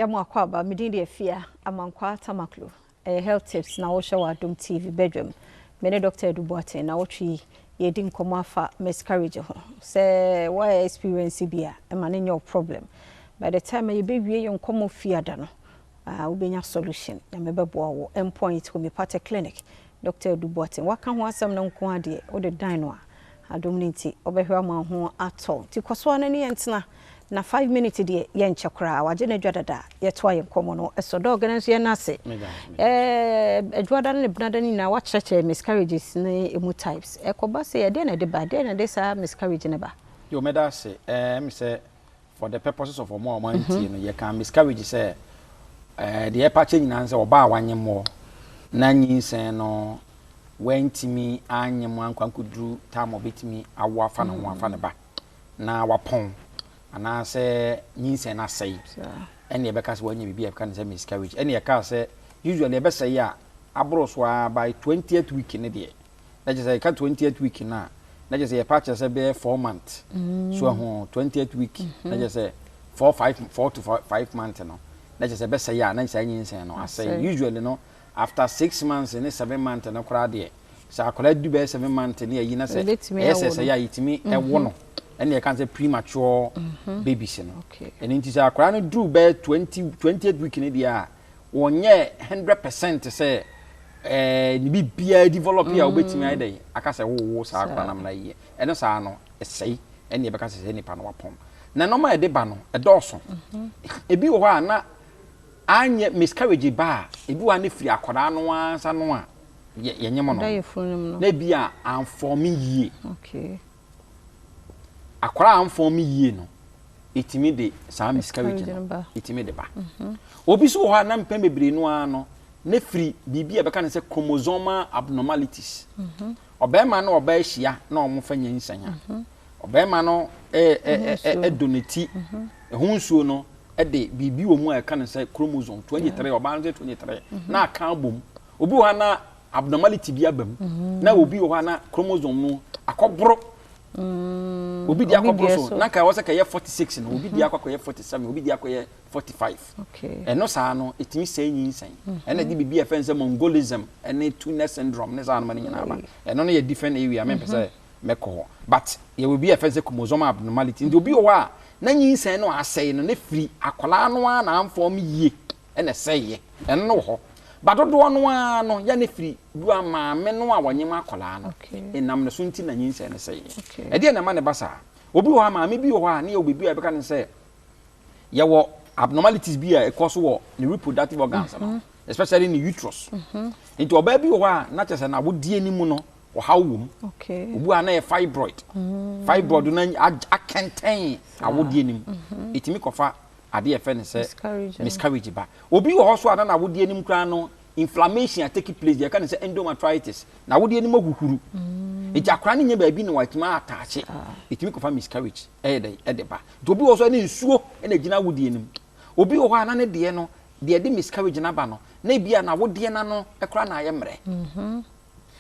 Yɛma wo akwaaba, me din de Afia Amankwaa Tamaklo. Ɛyɛ Health Tips na wohwɛ wɔ Adom TV badwam. Me ne Dɔkta Adu Boateng na wotwe yi yɛredi nkɔmmɔ afa miscarriage ho. Sɛ woayɛ experience bi a, ɛma no nyɛ wo problem. By the time a yɛbɛwie yɛn nkɔmmɔ fiada no, ah, wobɛnya solution. Nyame bɛboa wo. Endpoint Homeopathic Clinic, Dɔkta Adu Boateng. Waka ho asɛm no nko ara deɛ, wode dan no a, Adom no nti, ɔbɛhwɛ ama wo ho atɔ wo. Nti kɔ so ara na ne yɛntena. Na 5 minutes deɛ, yɛnkyɛ koraa. Wagye n'adwa dada. Yɛtoa yɛn nkɔmmɔ no so. Dɔg no nso yɛn ase. Adwuada no ne benada no nyinaa wakyerɛkyerɛ miscarriages ne emu types. Ɛkɔba sɛ ɛdeɛn na ɛde ba? Ɛdeɛn na ɛde saa miscarriage no ba? Yo, mɛda ase. Sɛ for the purposes of ɔmo a ɔmo antie no, yɛka miscarriage sɛ deɛ ɛpa kyɛ nyinaa sɛ ɔbaa a wanyem na nyinsɛn no wantumi anyem ankɔ ankɔduru time a ɔbɛtumi awo afa ne ho afa ne ba na wapɔn anaasɛ nyinsɛn no asɛe, ɛne yɛbɛka sɛ wanya biribi a yɛbɛka no sɛ miscarriage. Ɛne yɛkaa sɛ usually ɛbɛsɛe a aboro so ara by 20th week ne deɛ, na kyerɛ sɛ yɛka 20th week no a, na kyerɛ sɛ yɛpa kyerɛ sɛ bɛyɛ 4 months so ɛho 20th week, na kyerɛ sɛ 4, 5, 4 to 5 months no, na kyerɛ sɛ ɛbɛsɛe a na saa nyinsɛn no asɛe. Usually no, after 6 months ne 7 months no koraa deɛ, sɛ akwadaa du bɛyɛ 7 months ne ayi na sɛ ɛyɛ sɛ yɛ a yɛtumi ɛwo no, ɛne yɛka sɛ premature babies no. Ɛno nti sɛ akwadaa no duru bɛyɛ 20th week no deɛ a, wɔnyɛ 100% sɛ ne biribiara develop a wobɛtumi ayɛ dɛn aka sɛ wowo saa akwadaa no amena yie. Ɛno saa no ɛsɛe, ɛne yɛbɛka sɛ sɛ nipa no wapɔn. Na nneɛma a yɛde ba no ɛdɔɔso. Ebi wɔ hɔ a na anyɛ miscarriage ba a, ebi wɔ hɔ a ne firi akwadaa no ansa no a yɛnyem no na ebi a amform yie. Akwadaa a amform yie no, ɛtumi de saa miscarriage no ɛtumi de ba. Obi so wɔ hɔ a na mpɛn bebree no ara no ne firi biribi a bɛka no sɛ chromosomal abnormalities. Ɔbarima ne ɔbaa ahyia na wɔn fa nyinsɛn a, ɔbarima no ɛdɔ ne ti ɛho nsuo no ɛde biribi wɔ mu a ɛka no sɛ chromosome 23, ɔbaa no sɛ 23 na aka abom. Obi wɔ hɔ a na abnormality bi aba mu, na obi wɔ hɔ a na chromosome no akɔboro. Obi di akɔboro so na nka ɛwɔ sɛ kɛyɛ 46 no, obi di akɔyɛ 47, obi di akɔyɛ 45. Ɛno saa no ɛtumi sɛe nyinsɛn. Ɛna de biribi a ɛfɛn sɛ mongolism ɛne Turner syndrome ne saa noma no nyinaa ba. Ɛno no yɛ different area, mempɛ sɛ mɛkɔ hɔ, but yɛwɔ bi a ɛfɛn sɛ chromosomal abnormality. Nti obi wɔ hɔ a na nyinsɛn no asɛe no ne firi akwadaa no ara na amform yie ɛna ɛsɛeɛ. Ɛno no wɔ hɔ ba dodoɔ no ara no yɛ ne firi du a maame no a wɔnyem akwadaa no ɛnam ne so nti na nyinsɛn no sɛeɛ. Ɛdeɛ na ɛma ne ba saa, obi wɔ hɔ a, maame bi wɔ hɔ a ne yɛ obi a yɛbɛka no sɛ yɛwɔ abnormalities bi a ɛkɔ so wɔ ne reproductive organs no, especially ne uterus. Nti ɔbaa bi wɔ hɔ a na kyerɛ sɛ n'awodie no mu no ɔhaw wɔ mu. Obi wɔ hɔ a na yɛ fibroid. Fibroid no akɛntɛn awodie no mu, ɛtumi kɔfa adeɛ yɛfrɛ no sɛ miscarriage ba. Obi wɔ hɔ so a na n'awodie no mu koraa no inflammation a take place, deɛ yɛka no sɛ endometritis, na awodeɛ no mu ahuhuru, nti akwadaa no nyɛ baabi na watumi ataakye, ɛtumi kɔfa miscarriage ɛyɛ dɛ ɛde ba. Nti obi wɔ so ne nsuo ɛna gyina awodeɛ no mu. Obi wɔ hɔ a na ne deɛ no deɛ ɛde miscarriage no aba no, na ebi a n'awodeɛ n'ano ɛkora na ayɛ mmerɛ.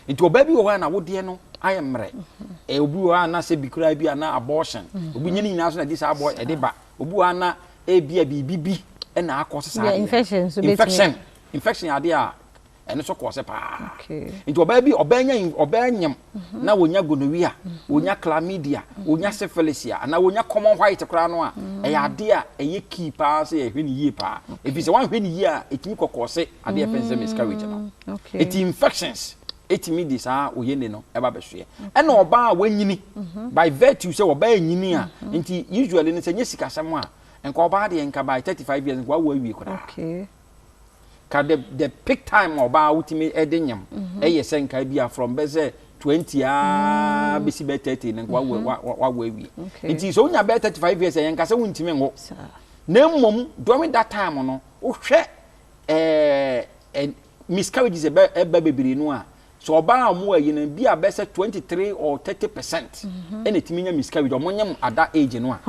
Nti ɔbaa bi wɔ hɔ a n'awodeɛ no ayɛ mmerɛ. Obi wɔ hɔ a na sɛ bi koraa bi a na abortion, obi nye ne nyinaa so na ɛde saa abɔ ɛde ba. Obi wɔ hɔ a na ebi a biribi bi ɛna akɔ so saa adeɛ. Infection nso. Infection adeɛ a ɛno nso kɔɔ sɛ paa. Nti ɔbaa bi, ɔbaa nya, ɔbaa nyam na wonya gonorrhea, wonya chlamydia, wonya syphilis a, anaa wonya common white koraa no a, ɛyɛ adeɛ a ɛyɛ key paa sɛ yɛhwɛ ne yie paa, ɛfiri sɛ woanhwɛ ne yie a, ɛtumi kɔkɔɔ sɛ adeɛ ɛfɛn sɛ miscarriage no. Ɛti infections ɛtumi de saa oyene no ɛba bɛsoɛ. Ɛna ɔbaa a wanyini, by virtue sɛ ɔbaa nyini a, nti usually no sɛ nyɛ sikasɛm a, nka ɔbaa deɛ nka by 35 years nka wawo awie koraa. Ka the peak time ɔbaa wotumi ɛde nyam ɛyɛ sɛ nka bi a from bɛ sɛ 20 aa bɛsi bɛ 30 no, nka wawo awie. Nti sɛ wonya bɛyɛ 35 years, ɛyɛ nka sɛ wontumi nwo, na mmom during that time no wohwɛ ɛɛ miscarriages ɛbɛ bebree no a, sɛ ɔbaa a ɔmo ayi no bi a bɛ sɛ 23 or 30% ɛna ɛtumi nya miscarriage ɔmo nyam at that age no a.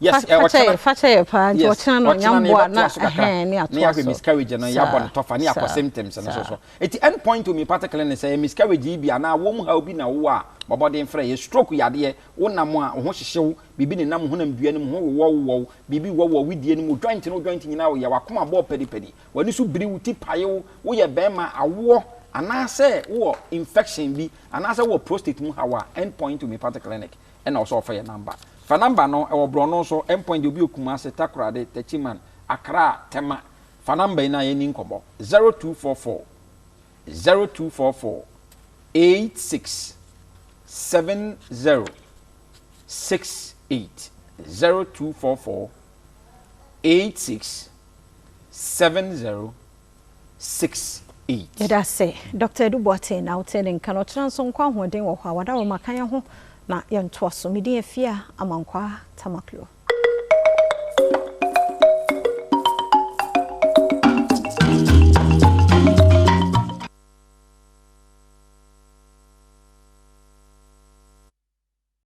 Yes, ɔkyena fakyɛ yɛ paa. Nti ɔkyena no nyamboa na ɛhɛn ne atoa so, ne yɛahwɛ miscarriage no, yɛabɔ ne tɔfa ne yɛakɔ symptoms no so. Eti End Point Homeopathic Clinic, sɛ yɛ miscarriage yi bi anaa wɔn mu haw bi na wowɔ a, Bɔ mmɔden frɛ yɛn. Stroke yadeɛ, wonam a, wo ho hyehye wo, biribi nenam wo honamdua no mu, ho wowɔ wowɔ wo, biribi wɔ wɔ wedeɛ no mu, wo joint ne wo joint nyinaa wo ya, w'akoma bɔ pɛdipɛdi, w'ani so biri, wo ti pae wo, woyɛ barima, awoɔ, anaasɛ wowɔ infection bi, anaasɛ wowɔ prostate mu haw a, End Point Homeopathic Clinic na ɔsɛ ɔfa yɛn number. Fa number no, ɛwɔ borɔno so, End Point deɛ obi wɔ Kumasi, Takoradi, Techiman, Accra, Tema. Fa number yi na yɛnni nkɔmmɔ, 0244 0244 86 70 68 0244 86 70 68. Yɛda ase Doctor Adu Boateng na wotee ne nka no. Ɔkyena nso nkwa ahoɔden wɔ hɔ a, wadaworoma ka yɛn ho na yɛntoa so. Me din Afia Amankwaa Tamaklo.